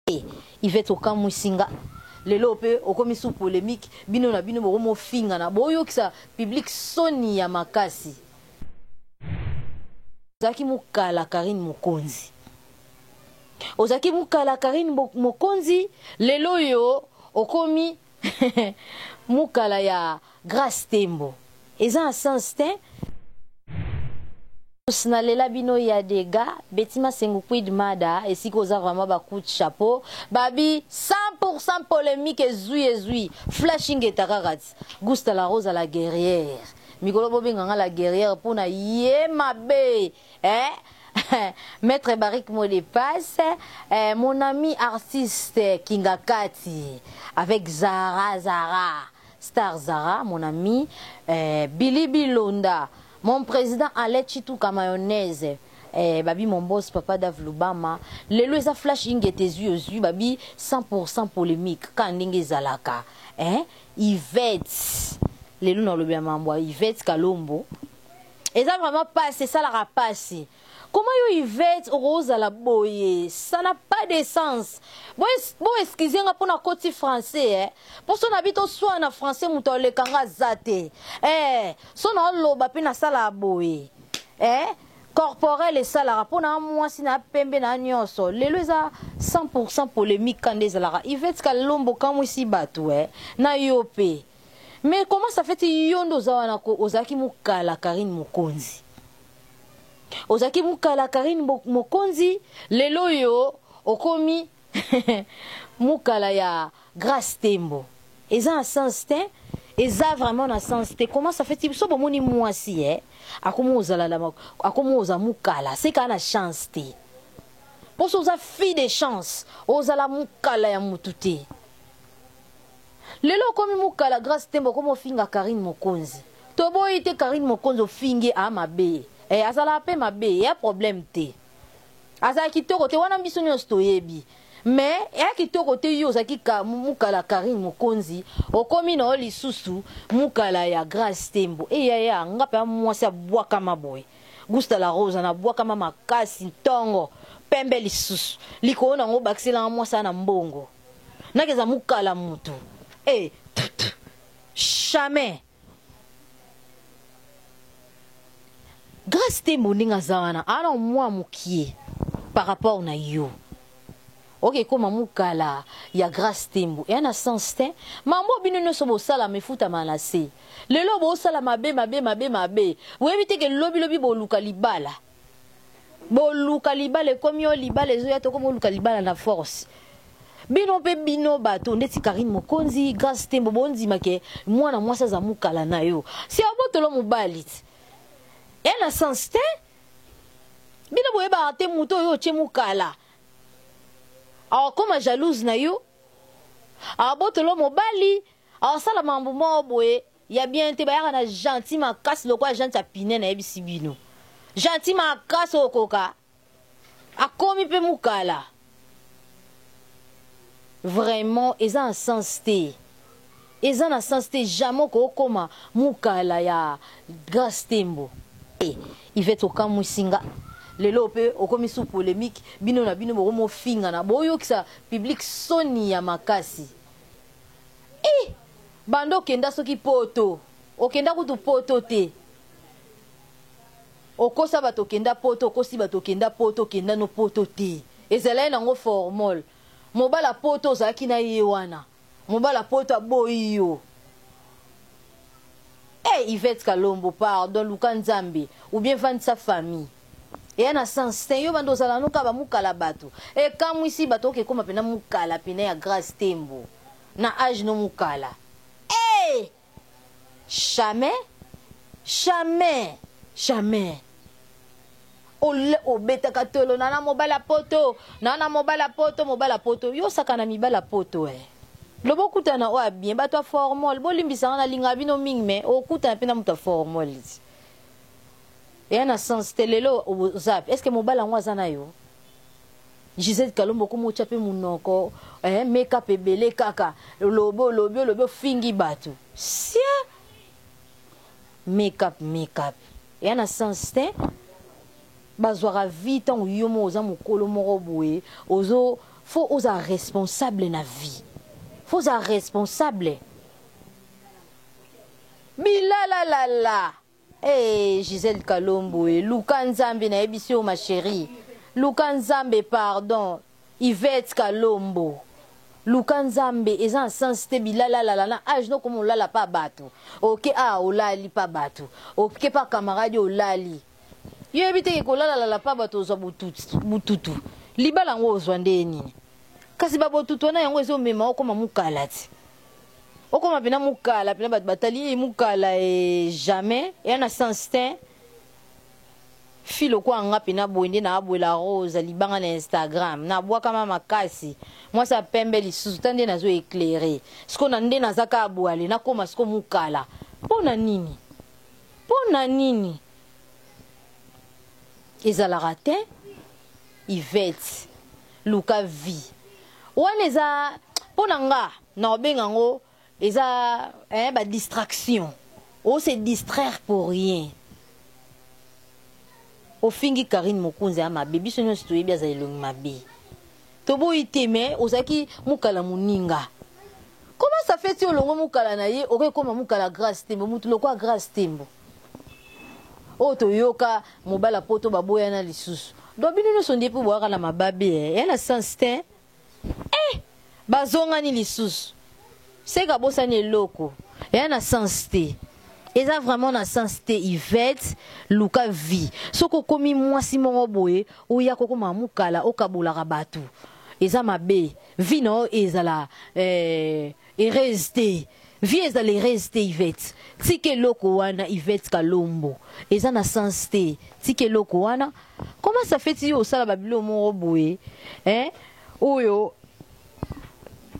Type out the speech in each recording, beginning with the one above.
Eh Yvette okamwisi nga lelo pe okomi sous polemique bino na bino bokomi ofingana boyokisa public soni ya makasi. Ozalaki mukala Carine Mokonzi ozalaki mukala Carine Mokonzi lelo oyo okomi mukala ya Grace Tembo eza na sens te. Na lela bino ya degat Betty Masengu Quid Mada esika oza vraiment ba coup de chapeau babi 100% polemique ezui ezui flash ingeta kaka ti Gusta la Rosa la guerrière mikolo bobenga nga la guerrière pona ye mabe eh Maître Barik mot de passe eh, mon ami artiste Kingakati avec Zara Zara Star Zara mon ami eh, Billy Bilonda Mon president Alain Tshituka mayonnaise eh, babi mon boss papa Dav Lubama lelo eza flash ingeta ezui ozui babi 100% polemique ka ndenge ezalaka eh, Yvette lelo nalobela mambo ya Yvette Kalombo eza vraiment pasi esalaka pasi Comment yo Yvette okozala boye ça n'a pas de sens bo bo excuse nga pona koti français eh po so na bi to swana français moto aleka nga aza te eh so na oloba pe nasala boye eh corporel esalaka mpo na mwasi na pembe na nyonso lelo eza 100% polémique kanda ezalaka Yvette Kalombo kamwisi bato eh na yo pe mais comment ça fait yo nde oza wana ozalaki mokala Karine Mokonzi Ozalaki mukala Carine Mokonzi lelo oyo okomi mukala ya Grace Tembo eza na sens te eza vraiment na sens te comment ça fait biso bomoni mwasi eh akomi ozala la akomi oza mukala c'est ka na chance te poso oza fille de chance ozala mukala ya mutu te Lelo okomi mukala grace tembo okomi ofinga carine mokonzi toboyi te carine mokonzi ofingi a mabe eh azalaka pe mabe ya problème te azala kitoko te wana biso nionso toyebi mais ya kitoko te yo ozalaki ka mukala carine mokonzi okomi na yo lisusu mukala ya grace tembo eh yaya nga pe mwasi abwakama boye gusta la rosa na bwakama makasi ntongo pembe lisusu likolo na ngo bakiselanga mwasi na mbongo Nakeza mukala mutu eh tutu jamais Grace Tembo ndenge aza wana ana mwa mukie par rapport na yo oke koma mukala ya Grace Tembo eya na sens te mambo bino nyonso bosala mefutama na se lelo bosala mabe mabe mabe mabe boyebi te ke lobi lobi boluka libala Boluka libala ekomi yo libala ezoya tokomi oluka libala na force bino pe bino bato ndeti Carine Mokonzi Grace Tembo bondima ke mwana mwasi aza mukala na yo si abotolo mobali ti ya na sens te bino boyebaka te moto oyo otie mukala akoma jalouse na yo abotolo mobali asala mambo moko boye Ya bien te bayaka na gentil makasi lokola gentil ya pine nayebisi bino gentil makasi okoka akomi pe mukala vraiment eza na sens te eza na sens te jamais okokoma mukala ya Grace Tembo. Eh Yvette okamwisi nga lelo pe okomi sous polemique bino na bino bokomi ofingana boyokisa public soni ya makasi Eh! Banda okenda soki poto. Okenda kutu poto te. Okosa bato okenda poto, okosi bato okenda poto, okenda no poto te. Ezalaki nango formol. Mobala poto ozalaki na ye wana. Mobala poto aboyi yo. Eh Yvette Kalombo pardon luka Nzambe ou bien vandisa famille. Eya na sens te yo banda ozala no kaka ba mukala batu ekamwisi batu oke koma pena mukala pena ya Grace Tembo na age no mukala eh jamais jamais jamais ole obetaka tolo na na mobali ya poto na na mobali ya poto mobali ya poto yo osaka na mibali ya poto eh loba okutana oyo ya bien bato ya formol bolimbisa nga nalingaka bino mingi mais okutana mpe na moto ya formol Eya na sens te lelo oza wapi est ce que mobali yango aza na yo Gisèle Kalombo okoma otya pe munoko eh, make up ebele kaka olobi olobi olobi ofingi bato sia make up make up eya na sens te bazwaka vie ntango yo moko oza mokolo moko boye ozo. Faut ozala responsable na vie. Faut ozala responsable. Bilalalala eh Gisèle Kalombo eh, luka Nzambe nayebisi yo ma chérie. Luka Nzambe pardon. Yvette Kalombo. Luka Nzambe eza na sens te bilalalala na age no koma olala pa bato. Oke ah olali pa bato. Oke pa camarade olali. Yo yebi te ke kolalalala pa bato ozwa bututu. Libala yango ozwa nde nini? Kasi ba botutu wana yango ezo mema okoma mukala ti. Okoma pena mukala pena bato batali ye mukala e jamais eya na sens te. Fille lokola nga pena boye nde na abwela rose libanga na Instagram na bwakama makasi mwasi ya pembe lisusu ta nde nazo eclaire siko na nde naza kaka bwale nakoma siko mukala pona nini pona nini ezalaka te Yvette luka vie wana eza pona nga na obenga ngo eza eh, ba distraction o se distraire pour rien ofingi Carine Mokonzi ya mabe biso nyonso toyebi aza elongi mabe toboyi te mais ozalaki mukala moninga comment ça fait ti olongo mukala na ye okoki koma mukala Grace Tembo mutu lokwa Grace Tembo oyo toyoka mobala poto baboyana lisusu donc bino nyonso nde mpo boyaka na mababe eh, ya na sens te eh bazongani lisusu seka bosani eloko ya na sens te eza vraiment na sens te Yvette luka vie soki okomi mwasi moko boye oya kokoma mukala okabolaka bato eza mabe vie na yo ezala eh, heureuse te vie ezala heureuse te Yvette tika eloko wana Yvette Kalombo eza na sens te tika eloko wana comment ça fait yo osala babilo moko boye eh oyo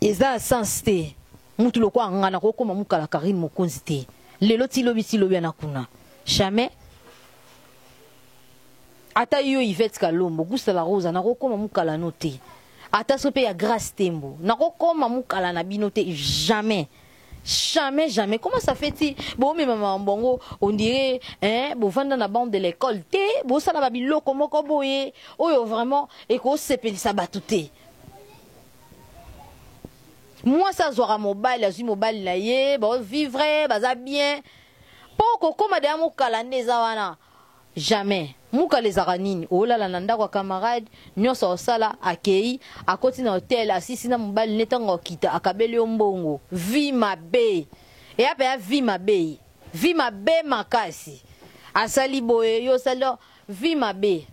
eza na sens te mutu lokola nga nakokoma mukala Carine Mokonzi te lelo ti lobi ti lobi ana kuna jamais ata yo Yvette Kalombo Gusta la Rosa nakokoma mukala no te ata so pe ya Grace Tembo nakokoma mukala na bino te jamais jamais jamais comment ça fait ti bomema makambo yango on dirait hein bovanda na bande de l'école te bosala ba biloko moko boye oyo vraiment ekosepelisa bato te mwasi azwaka mobali azwi mobali na ye baovivre baza bien mpo kokóma deya mokala nde eza wana jamais mukala ezalaka nini olala na ndako ya camarade nyonso osala akei akoti na hotel asisi na mobali ne ntango akita akabeli yo mbongo vie mabe eya mpe ya vie mabe vie mabe makasi asali boye yo osali vie mabe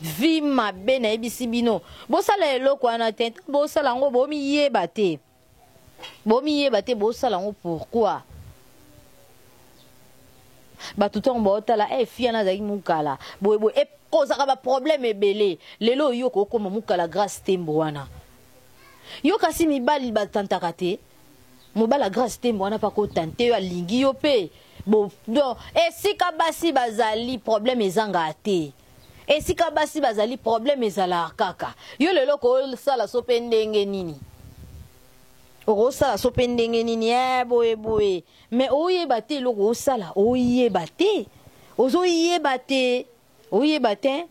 vie mabe nayebisi bino bosala eloko wana te bosala yango bomiyeba te bomiyeba te bosala yango pourquoi bato ntango baotala e fille wana azalaki mokala boye boye ekozaka baproblème ebele lelo oyo okokoma mokala Grâce Tembo wana yo kasi mibali batantaka te mobali ya Grâce Tembo wana mpa kotante yo alingi yo mpe bo donc esika basi bazali problème ezangaka te esika basi bazali problème ezalaka kaka yo lelo okosala so mpe ndenge nini okosala so mpe ndenge nini e boye boye mais oyeba te eloko osala oyeba te ozoyeba te oyeba te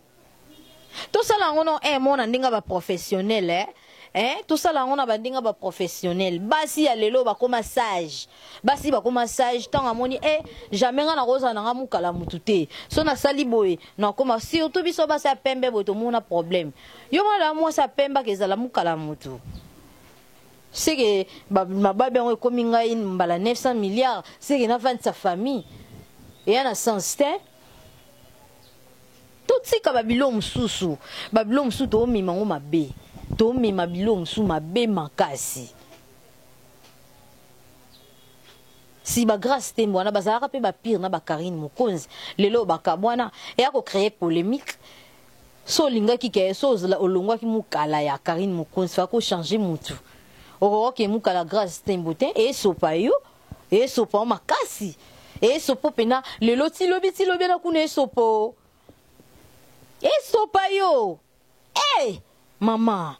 tosala yango no eh, mona ndenge baprofessionnel eh? Eh, tosala yango na bandenge baprofessionnel basi ya lelo bakoma sage basi bakoma sage ntango amoni eh, jamais nga nakozala na nga mokala mutu te so nasali boye nakoma surtout biso basi ya pembe boye tomona problème yo mwana mwasi ya pembe akezala mokala mutu seke mababi yango ekomi ngai mbala 900 milliards seke navandisa famille eya na sens te totika babilo mosusu babilo mosusu toomema yango mabe tomema bilo mosusu mabe makasi si bagrâce Tembo wana bazalaka mpe bapire na bakarine Mokonzi lelo bakabwana eya kocréer polémique so olingaki ke so olongwaki mokala ya Karine Mokonzi fa kochange mutu okokoke mokala Grâce Tembo te esopa yo esopa yo makasi esopo mpena lelo ti lobi ti lobi na kuna esopo esopa yo e hey, mama.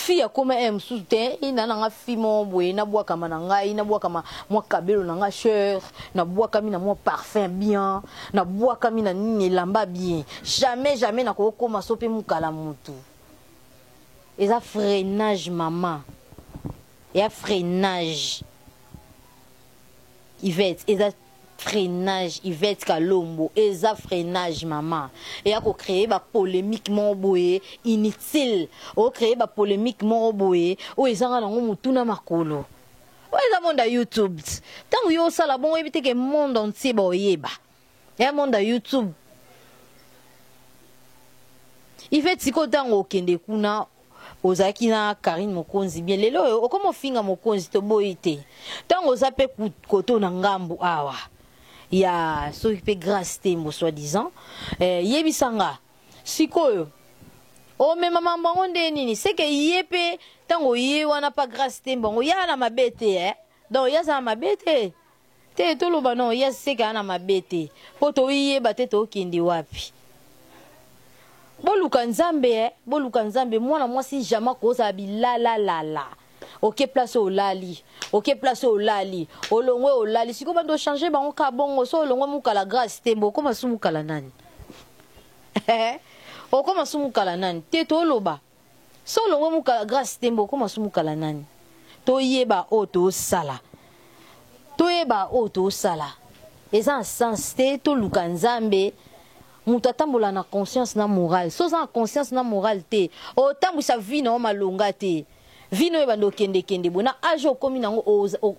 Fille akoma eh mosusu te ina na nga fille moko boye nabwakama na ngai nabwakama mwa kabelo na nga cher nabwakami na mwa parfum bien nabwakami na nini elamba bien jamais jamais nakokoma so mpe mokala mutu eza freinage mama ya freinage Yvette eza freinage Yvette Kalombo eza freinage mama eya ko créer ba polemique moko boye inutile o créer ba polemique moko boye oyo ezanga nango mutu na makolo oyo eza monde ya YouTube ntango yo osala bongo oyebi te ke monde entier baoyeba ya monde ya YouTube Yvette sikoyo ntango okende kuna ozalaki na Carine Mokonzi bien lelo oyo okoma ofinga Mokonzi toboyi te ntango oza mpe koto na ngambu awa ya soki mpe Grace Tembo soit disant eh, yebisa nga sikoyo omema mambo yango nde nini seke ye mpe ntango ye wana pa Grace Tembo yango ya na mabe te eh? Donc ye aza na mabe te te toloba non ye seke aza na mabe te mpo toyeba te tokende wapi boluka nzambe eh? Boluka nzambe mwana mwasi jamais kozala bilalalala oke place olali oke place olali olongwe olali sikoyo bando ochange bango ka bongo so olongwe mukala Grace Tembo okoma su mukala nani okoma su mukala nani te toloba so olongwe mukala Grace Tembo okoma su mukala nani toyeba oyo tosala toyeba oyo tosala eza na sens te toluka nzambe moto atambola na conscience na morale so oza na conscience na morale te otambwisa vie na yo malonga te vie na oyo ebanda okendekende boye na age okomi nango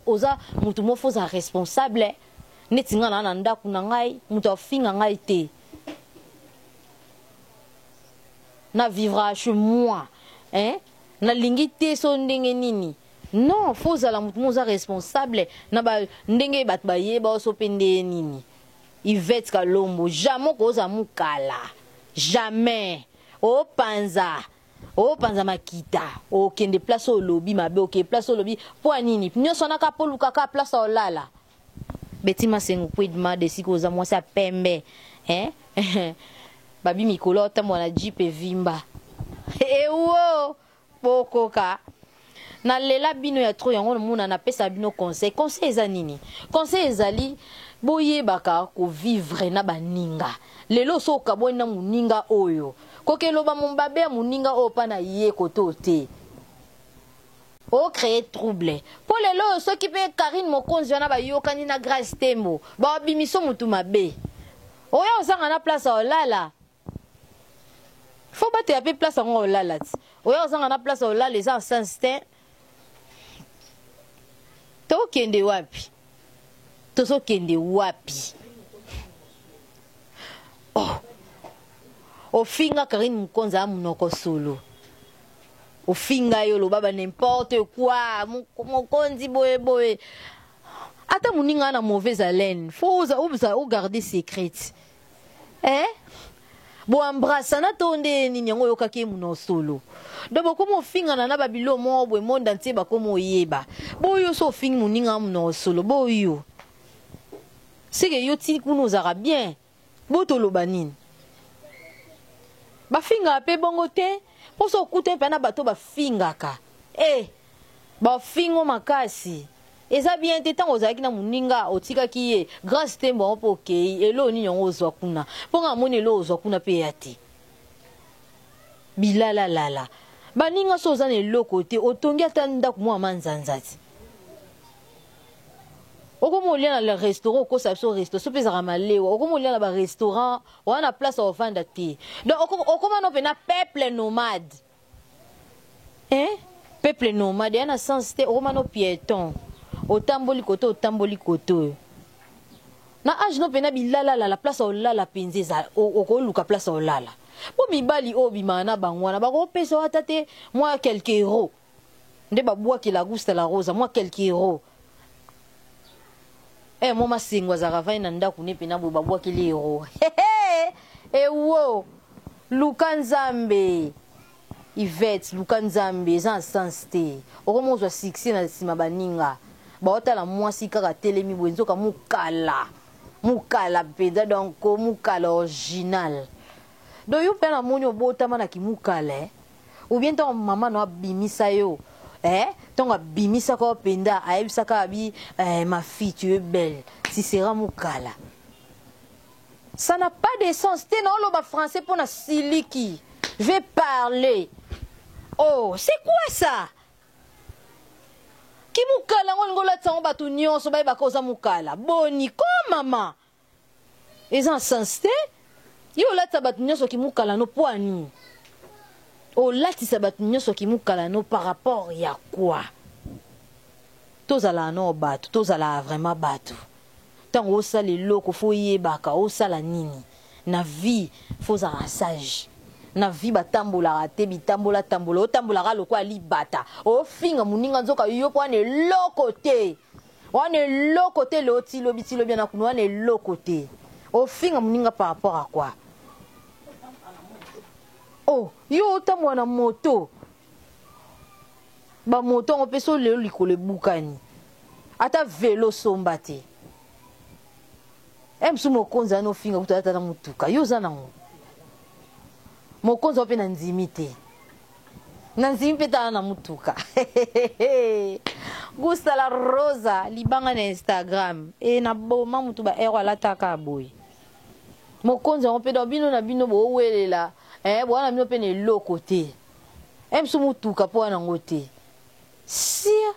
oza motu moko oza responsable neti ngai na ndako na ngai moto afinga ngai te na vivra chez moi hein nalingi te so ndenge nini non fo ozala motu mo oza responsable na ba ndenge bato bayeba oso mpe ndenge nini Yvette Kalombo jamais okozala mukala jamais opanza opanza makita okende place oyo olobi mabe okende place oyo olobi mpo ya nini nyonso wana kaka mpo olukaka place olala Beti Masengo Kwidma desika oza mwasi ya pembe eh? Babi mikolo otambola na jeep evimba ewo bokoka nalela bino ya trop yango namona napesa bino conseil conseil eza nini conseil ezali boyebaka kovivre na baninga lelo so okabwani na moninga oyo kokeloba mobabe ya moninga oyo mpa na ye koto te ocréer trouble mpo lelo oyo soki mpe Karine Mokonzi wana bayokani na Grace Tembo babimiso motu mabe oyo ozanga na place olala fo bateya mpe place yango olala ti oyo ozanga na place olala eza sens te tokende wapi tozokende wapi oh. Ofinga Karine Mokonzi aya monoko solo ofinga ye oloba ba n'importe quoi mokonzi boye boye ata moninga na mauvaise haleine fo ogarde secret eh? Boembrassana to nde nini yango oyokaki ye monoko solo donc bokoma ofingana na babilo moko boye monde entier bakoma oyeba boyo so ofingi moninga ya monoko solo boyo seke yo ti kuna ozalaka bien bo toloba nini bafingaka mpe bongo te mpo so okuta mpe na bato bafingaka e bafingo makasi eza bien te ntango ozalaki na moninga otikaki ye Grâce Tembo yango mpo okei eloo nini yango ozwa kuna mpo nga amoni eloo ozwa kuna mpe ya te bilalalala baninga so oza na eloko te otongi ata ndako mwa manzanza ti okoma olia na restaurant okosa biso resto so mpe ezalaka malewa okoma olia na barestaurant oza na place ya ovanda te donc okoma no mpena peuple nomade hein? Peuple nomade ya na sens te okoma no piéton otamboli kote otamboli kote oyo na age no mpena bilalalala place ya olala mpenza eza okoluka place ya olala mpo mibali oyo bimaka na bango wana bakopesa ata te mwa quelque euro nde babwakela Gusta la Rosa mwa quelque euro eh, mwa masengo azalaka vai na ndako ne mpena boye babwakeli euro ewo luka nzambe Yvette luka nzambe eza na sens te okoma ozwa succès na nsima baninga baotala mwasi kaka telemi boye nzoka mokala mokala mpenza donc mokala original donc yo mpe namoni obotama na kimokala eh? Ou bien ntango mama na yo abimisa yo eh, ntango abimisaka yo mpenza ayebisaka abi eh, ma fille tu es belle, tu seras mukala. Ça n'a pas de sens te. Naoloba français mpo na siliki, je vais parler. Oh, c'est quoi ça? Kimukala yango olingi olatisa yango bato nyonso bayebaka oza mokala? Boni ko mama, eza na sens te. Yo olatisa bato nyonso kimukala no mpo ani? Olatisa bato nyonso kimukala no par rapport ya quoi? Tozalaka nao bato, tozalaka vraiment bato. Ntango osala eloko, faut oyebaka osala nini na vie. Faut ozalaka sage na vie. Batambolaka te bitambola tambola, otambolaka lokola libata, ofinga moninga, nzoka yo mpo wana eloko te, wana eloko te. Leo ti lobi, ti lobi na kuna, wana eloko te. Ofinga moninga par rapport à quoi? Oh, yo otambola na moto, bamoto yango mpe so lelo likolo ebukani, ata velo osomba te. E mosusu mokonzi wana ofinga kutu ata na motuka yo oza nango. Mokonzi wa mpe na ndimi te, na ndimi mpe tala na motuka. Gusta la Rosa, libanga na Instagram e na boma motu ba ero alataka boye. Mokonzi yango mpe donc bino na bino bowelela eh, bowana bino mpe na eloko te. E mosusu motuka mpo wana yango te sia.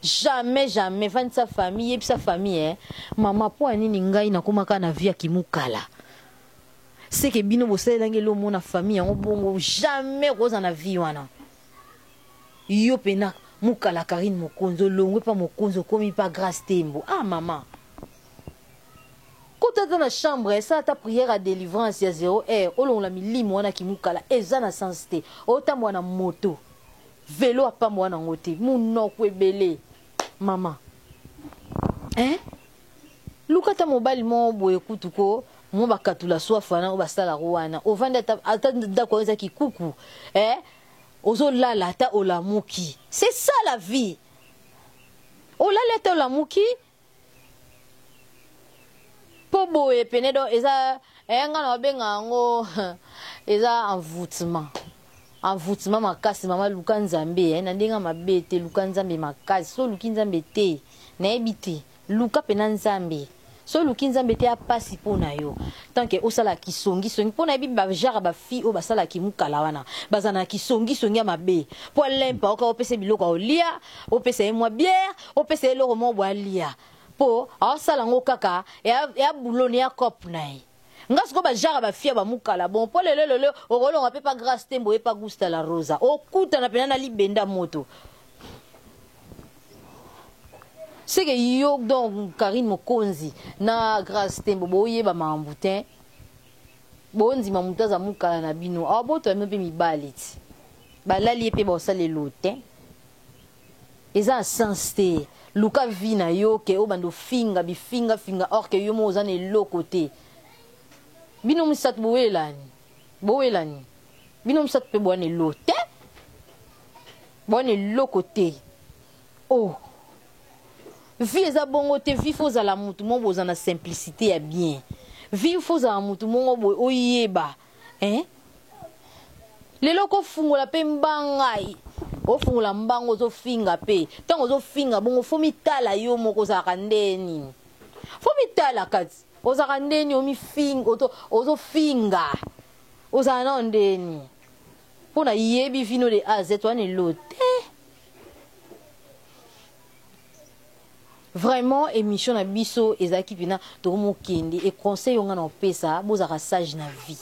Jamais, jamais. Vandisa famille, yebisa famille eh. Mama, mpo ya nini ngai nakomaka na vie ya kimukala? Seke bino bosalelangi elo mona famille yango bongo, jamais okozala na vie wana. Yo mpena mukala Karine Mokonzi, olongwe mpa mokonzi, okomi mpa Grâce Tembo. Ah mama, kota ata na chambre, esala ata prière ya délivrance ya 0 heure, olongola milimo wana kimukala. Eza na sens te. Otambola na moto, velo apambo wana yango te, monoko ebele. Mama, hein? Luka ata mobali moko boye kutu ko mo bakatula swafu wana oyo basalaka wana. Ovandi ata ndako oyo eza kikuku, eh? Ozolala ata olamuki, c'est ça la vie. Olali ata olamuki mpo boye pene. Donc eza eh, nga na babenga yango eza envoûtement, envoûtement makasi. Mama, luka Nzambe eh, na ndenge mabe te. Luka Nzambe makasi. So oluki Nzambe te, nayebi te. Luka mpena Nzambe. So oluki Nzambe te, apasi mpo na yo. Tant que osala kisongisongi, mpo nayebi bajare bafille oyo basalaki mokala wana, baza na kisongisongi ya mabe. Mpo alempa oka, opesa biloko ya kolia, opesa ye mwa bière, opesa ye eloko moko boye alia, mpo aosala yango kaka ya buloni ya cope na ye. Nga sikoyo bajare bafille ya bamokala bon, mpo lelo lelo okolonga mpe pa Grâce Tembo, ye pa Gusta la Rosa, okutana mpena na libenda moto. Seke yo donc Karine Mokonzi na Grâce Tembo boyeba makambo te, bondima moto aza mokala na bino awa, botoya bino mpe mibali ti balali ye mpe baosalela te. Eza na sens te. Luka vie na yo ke obanda ofinga bifingafinga, or ke yo moko oza na eloko te. Bino misato bowelani, bowelani bino misato mpe bowana elo te, bowana eloko te. Oh, vie eza bongo te. Vie, faut ozala mutu moko boza na simplicité ya bien. Vie, faut ozala mutu moko boye oyeba, hein? Lelo kofungola mpe mbangai, ofungola mbango, ozofinga mpe ntango ozofinga bongo, faut mitala yo moko ozalaka nde nini. Faut mitala kati ozalaka ndeni, omifinga, ozofinga, ozala nao ndeni. Mpo nayebi vino de A z wana elo te. Vraiment, émission na biso ezalaki mpena tokomokende e conseil oyo nga na opesa: bozalaka sage na vie.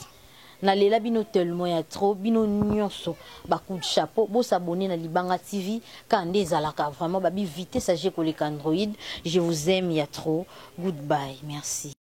Nalela bino tellement ya trop, bino nyonso. Bacoup de chapeau. Bosabone na Libanga TV kaka nde ezalaka vraiment babi vitesse age koleka Android. Je vous aime ya trop. Goodbye, merci.